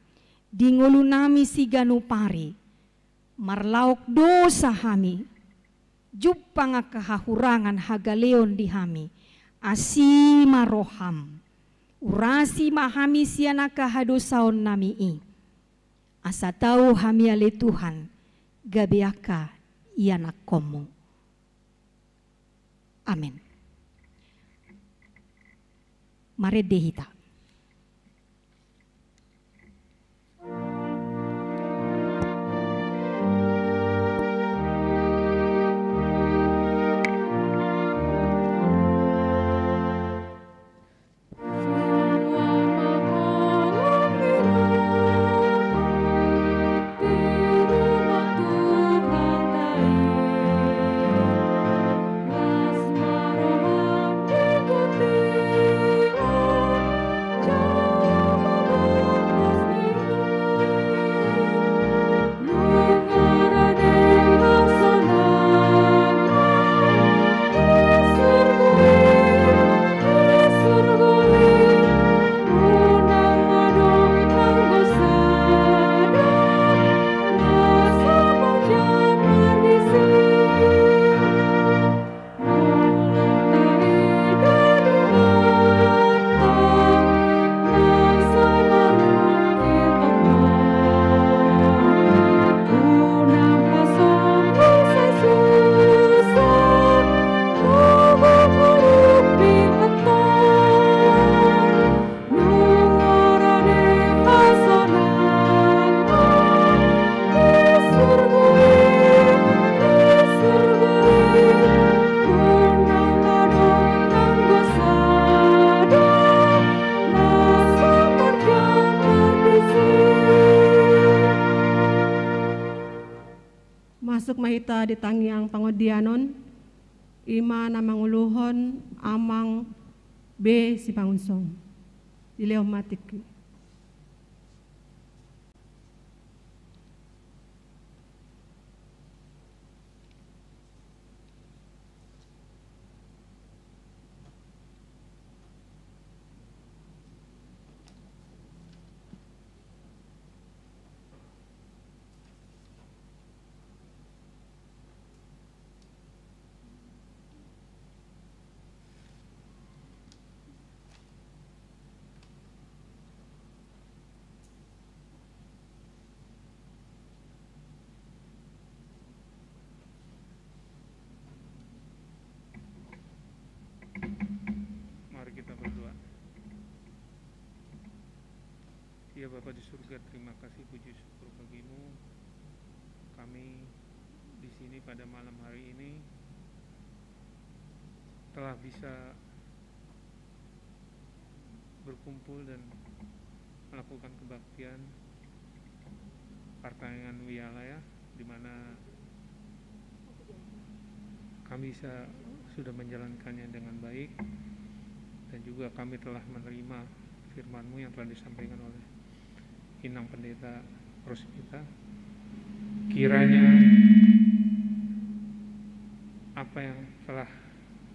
di ngolunami siganup ari, marlaok dosa hami, jumpang angka hahurangan hagaleon di hami, asi ma roham, urasi ma hami sian angka hadosaonnami i. Asa tau hami ale Tuhan, gabe angka ianakkonmu. Amen. Marende hita. Masuk ma hita di tangiang pangondianon, i ma na manguluhon Amang B Simangunsong. Dilehon ma tingki. Mari kita berdoa. Ya Bapa di surga, terima kasih, puji syukur bagimu. Kami di sini pada malam hari ini telah bisa berkumpul dan melakukan kebaktian partangiangan wilayah, di mana kami bisa, sudah menjalankannya dengan baik, dan juga kami telah menerima firman-Mu yang telah disampaikan oleh Inang Pendeta Rosmita. Kiranya apa yang telah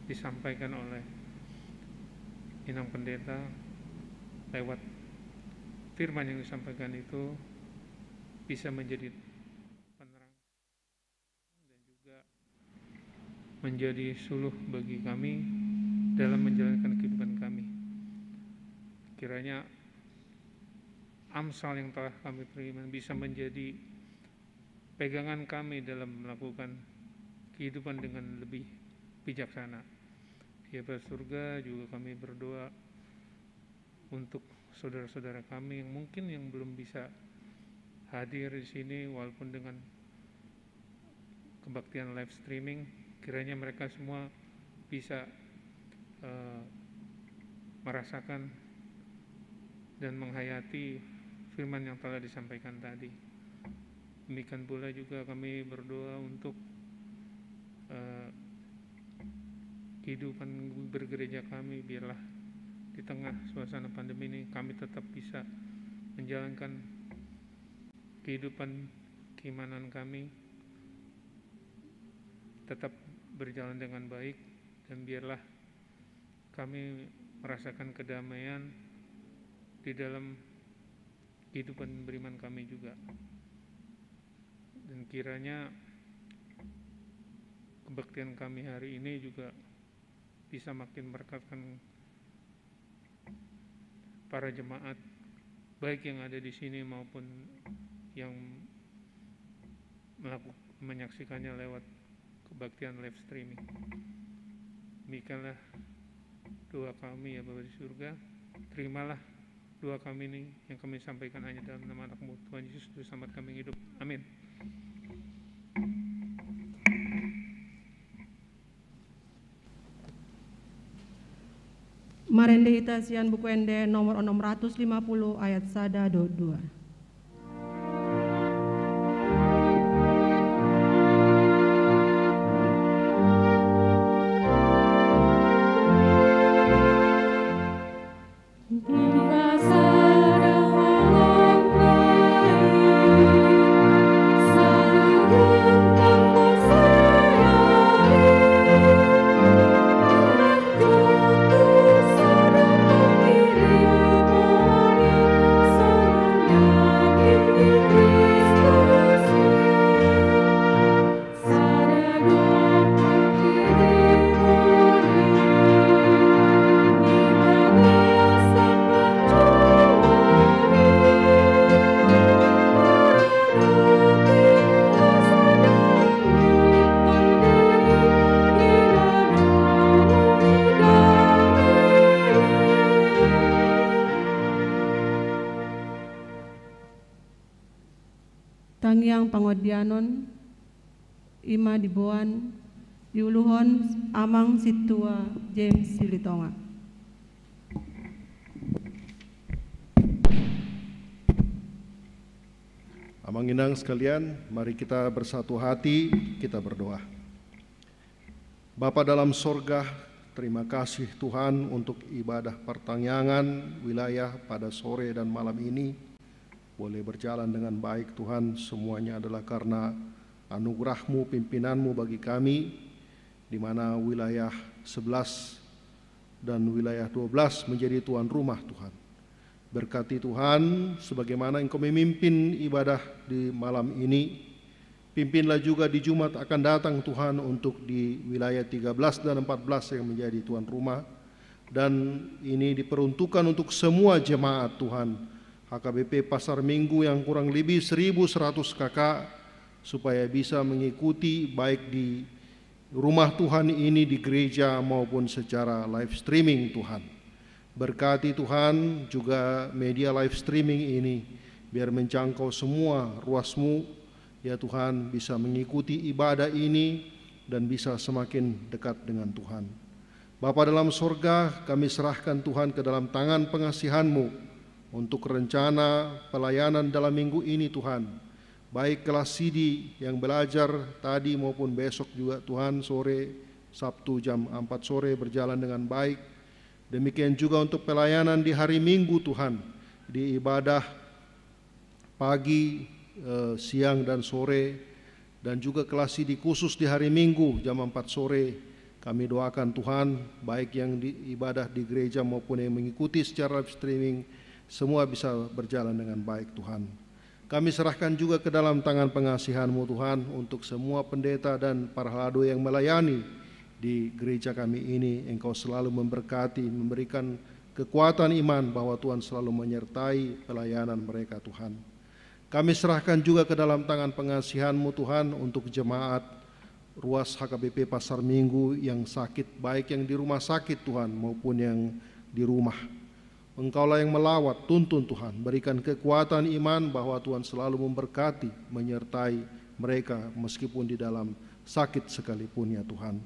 disampaikan oleh Inang Pendeta lewat firman yang disampaikan itu bisa menjadi penerang dan juga menjadi suluh bagi kami dalam menjalankan kehidupan kami. Kiranya Amsal yang telah kami terima bisa menjadi pegangan kami dalam melakukan kehidupan dengan lebih bijaksana. Ya, Bapa surga, juga kami berdoa untuk saudara-saudara kami yang mungkin yang belum bisa hadir di sini, walaupun dengan kebaktian live streaming, kiranya mereka semua bisa, eh, merasakan dan menghayati firman yang telah disampaikan tadi. Demikian pula juga kami berdoa untuk, eh, kehidupan bergereja kami, biarlah di tengah suasana pandemi ini kami tetap bisa menjalankan kehidupan keimanan kami tetap berjalan dengan baik, dan biarlah kami merasakan kedamaian di dalam kehidupan beriman kami juga. Dan kiranya kebaktian kami hari ini juga bisa makin merekatkan para jemaat, baik yang ada di sini maupun yang melakukan, menyaksikannya lewat kebaktian live streaming. Demikianlah doa kami, ya Bapa di surga. Terimalah doa kami ini yang kami sampaikan hanya dalam nama Anak-Mu, Tuhan Yesus, Juru Selamat kami yang hidup. Amin. Marende hita sian Buku Ende nomor onom ratus lima puluh, ayat sada dohot dua. Tangiang pangondianon, i ma diboan, diuluhon Amang Sintua James Silitonga. Amang inang sekalian, mari kita bersatu hati, kita berdoa. Bapa dalam sorga, terima kasih Tuhan untuk ibadah partangiangan wilayah pada sore dan malam ini boleh berjalan dengan baik, Tuhan. Semuanya adalah karena anugerah-Mu, pimpinan-Mu bagi kami, di mana wilayah sebelas dan wilayah dua belas menjadi tuan rumah, Tuhan. Berkati Tuhan, sebagaimana Engkau memimpin ibadah di malam ini, pimpinlah juga di Jumat akan datang, Tuhan, untuk di wilayah tiga belas dan empat belas yang menjadi tuan rumah. Dan ini diperuntukkan untuk semua jemaat, Tuhan, H K B P Pasar Minggu yang kurang lebih seribu seratus K K, supaya bisa mengikuti baik di rumah Tuhan ini, di gereja, maupun secara live streaming, Tuhan. Berkati Tuhan juga media live streaming ini, biar menjangkau semua ruas-Mu, ya Tuhan, bisa mengikuti ibadah ini dan bisa semakin dekat dengan Tuhan. Bapa dalam sorga, kami serahkan Tuhan ke dalam tangan pengasihan-Mu untuk rencana pelayanan dalam minggu ini, Tuhan. Baik kelas sidi yang belajar tadi maupun besok juga, Tuhan, sore, Sabtu jam empat sore berjalan dengan baik. Demikian juga untuk pelayanan di hari Minggu, Tuhan, di ibadah pagi, eh, siang, dan sore, dan juga kelas sidi khusus di hari Minggu jam empat sore. Kami doakan, Tuhan, baik yang di ibadah di gereja maupun yang mengikuti secara live streaming, semua bisa berjalan dengan baik, Tuhan. Kami serahkan juga ke dalam tangan pengasihan-Mu, Tuhan, untuk semua pendeta dan parhalado yang melayani di gereja kami ini. Engkau selalu memberkati, memberikan kekuatan iman bahwa Tuhan selalu menyertai pelayanan mereka, Tuhan. Kami serahkan juga ke dalam tangan pengasihan-Mu, Tuhan, untuk jemaat Ruas H K B P Pasar Minggu yang sakit, baik yang di rumah sakit, Tuhan, maupun yang di rumah. Engkaulah yang melawat, tuntun, Tuhan, berikan kekuatan iman bahwa Tuhan selalu memberkati, menyertai mereka meskipun di dalam sakit sekalipun, ya Tuhan.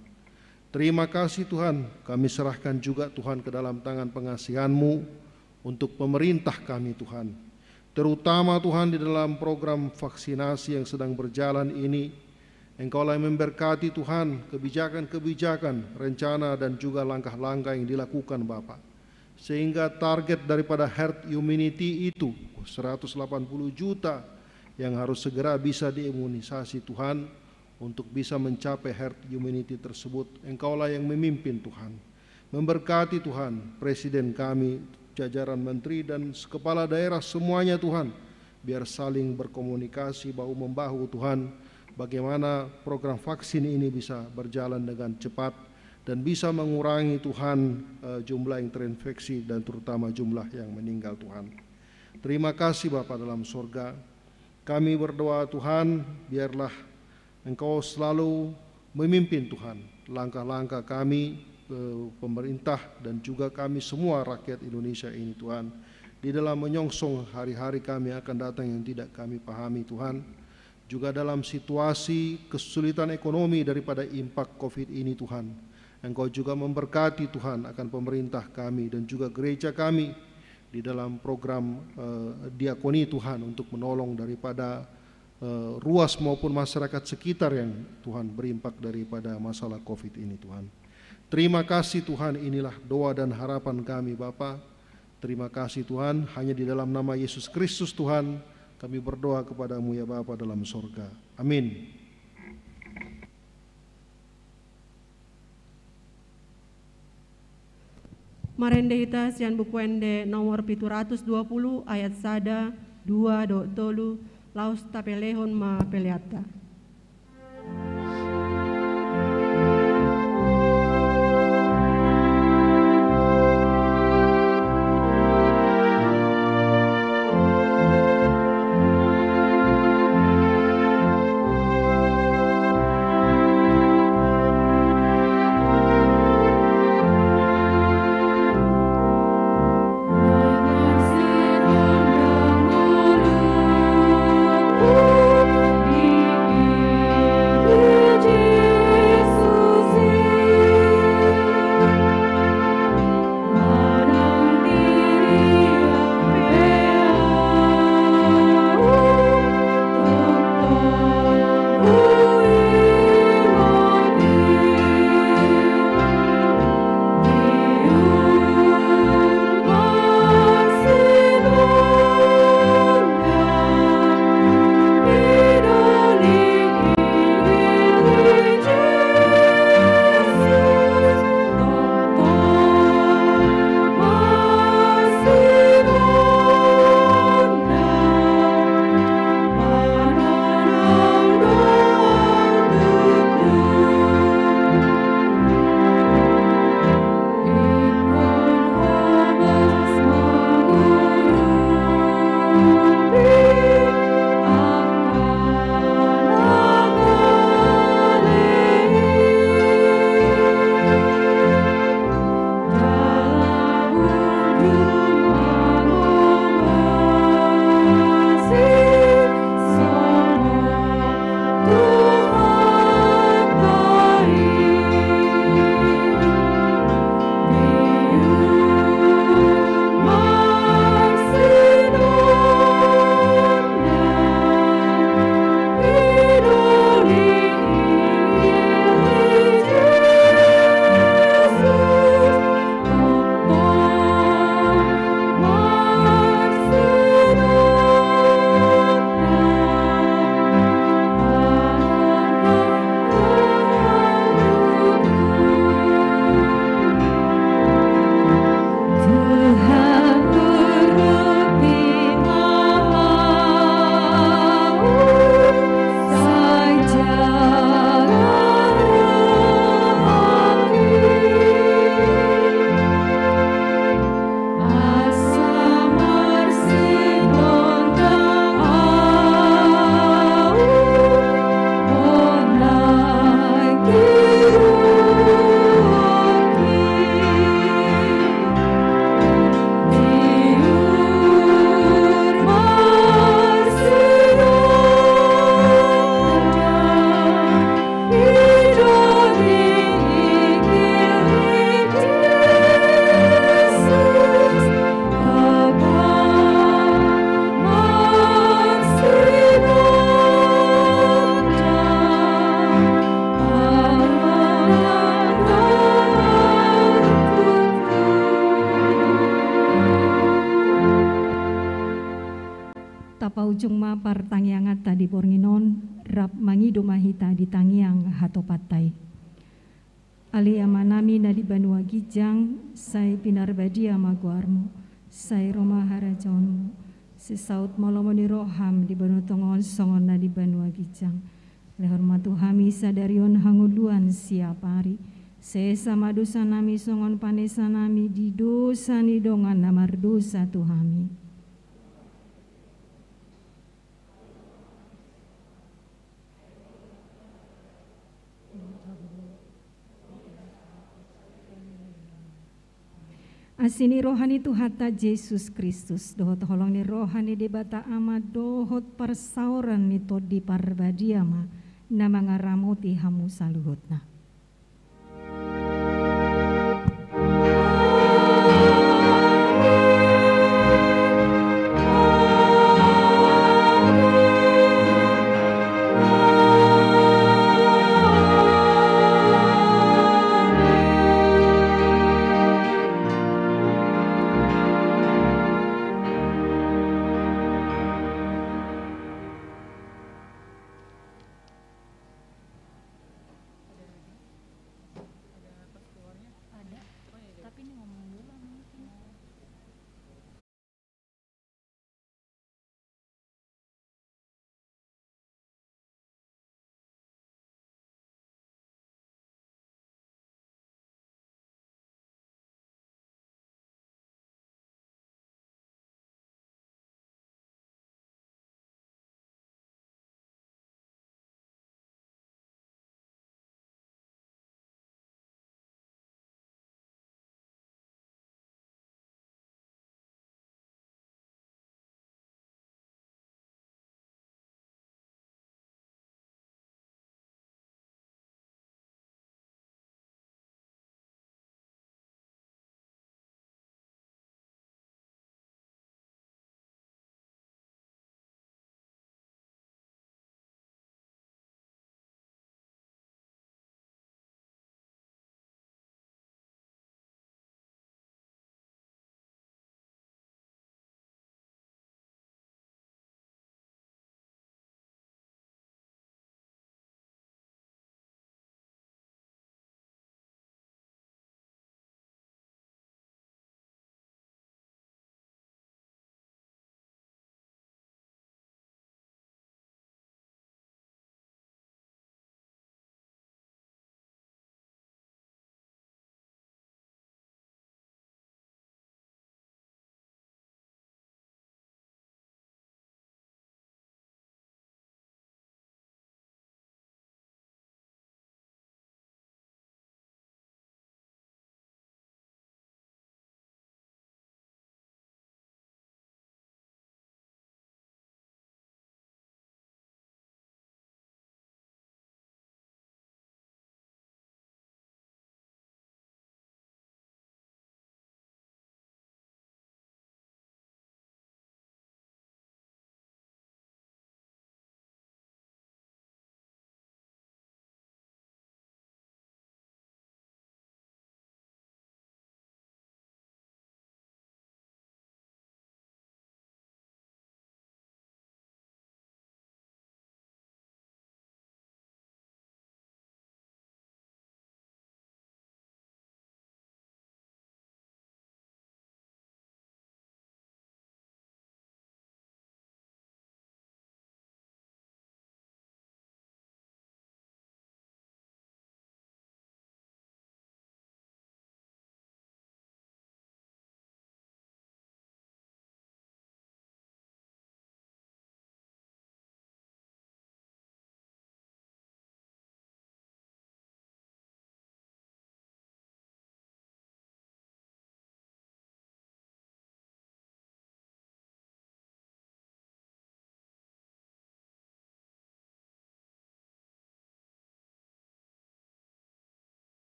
Terima kasih, Tuhan, kami serahkan juga, Tuhan, ke dalam tangan pengasihan-Mu untuk pemerintah kami, Tuhan. Terutama, Tuhan, di dalam program vaksinasi yang sedang berjalan ini, Engkaulah yang memberkati, Tuhan, kebijakan-kebijakan, rencana, dan juga langkah-langkah yang dilakukan, Bapa. Sehingga target daripada herd immunity itu, seratus delapan puluh juta yang harus segera bisa diimunisasi, Tuhan, untuk bisa mencapai herd immunity tersebut, Engkaulah yang memimpin, Tuhan. Memberkati, Tuhan, Presiden kami, jajaran menteri dan kepala daerah semuanya, Tuhan, biar saling berkomunikasi bahu-membahu, Tuhan, bagaimana program vaksin ini bisa berjalan dengan cepat dan bisa mengurangi, Tuhan, eh, jumlah yang terinfeksi dan terutama jumlah yang meninggal, Tuhan. Terima kasih, Bapa dalam sorga. Kami berdoa, Tuhan, biarlah Engkau selalu memimpin, Tuhan, langkah-langkah kami, eh, pemerintah, dan juga kami semua rakyat Indonesia ini, Tuhan, di dalam menyongsong hari-hari kami akan datang yang tidak kami pahami, Tuhan. Juga dalam situasi kesulitan ekonomi daripada impak covid ini, Tuhan, Engkau juga memberkati, Tuhan, akan pemerintah kami dan juga gereja kami di dalam program, eh, diakoni, Tuhan, untuk menolong daripada, eh, ruas maupun masyarakat sekitar yang, Tuhan, berimpak daripada masalah covid ini, Tuhan. Terima kasih, Tuhan, inilah doa dan harapan kami, Bapa. Terima kasih, Tuhan, hanya di dalam nama Yesus Kristus, Tuhan, kami berdoa kepada-Mu, ya Bapa dalam sorga. Amin. Marende hita sian Buku Ende nomor pitu ratus dua pulu, ayat sada, dua dohot tolu, laos tapelehon ma peleanta. partangianganta di borngin on, rap mangido ma hita di tangiang hatopanta i. Ale Amanami na di banua ginjang, sai pinarbadia ma goarmu, sai ro ma harajaonmu, sai saut ma lomo ni roham di banua tonga on songon na di banua ginjang. Lehon ma tu hami sadari on hangoluan siapari, sesa ma dosanami songon panesanami di dosa ni dongan na mardosa tu hami. Asi ni roha ni Tuhanta Jesus Kristus, dohot holong ni roha ni Debata Ama, dohot parsaoran ni Tondi Parbadia ma na mangaramoti hamu saluhutna.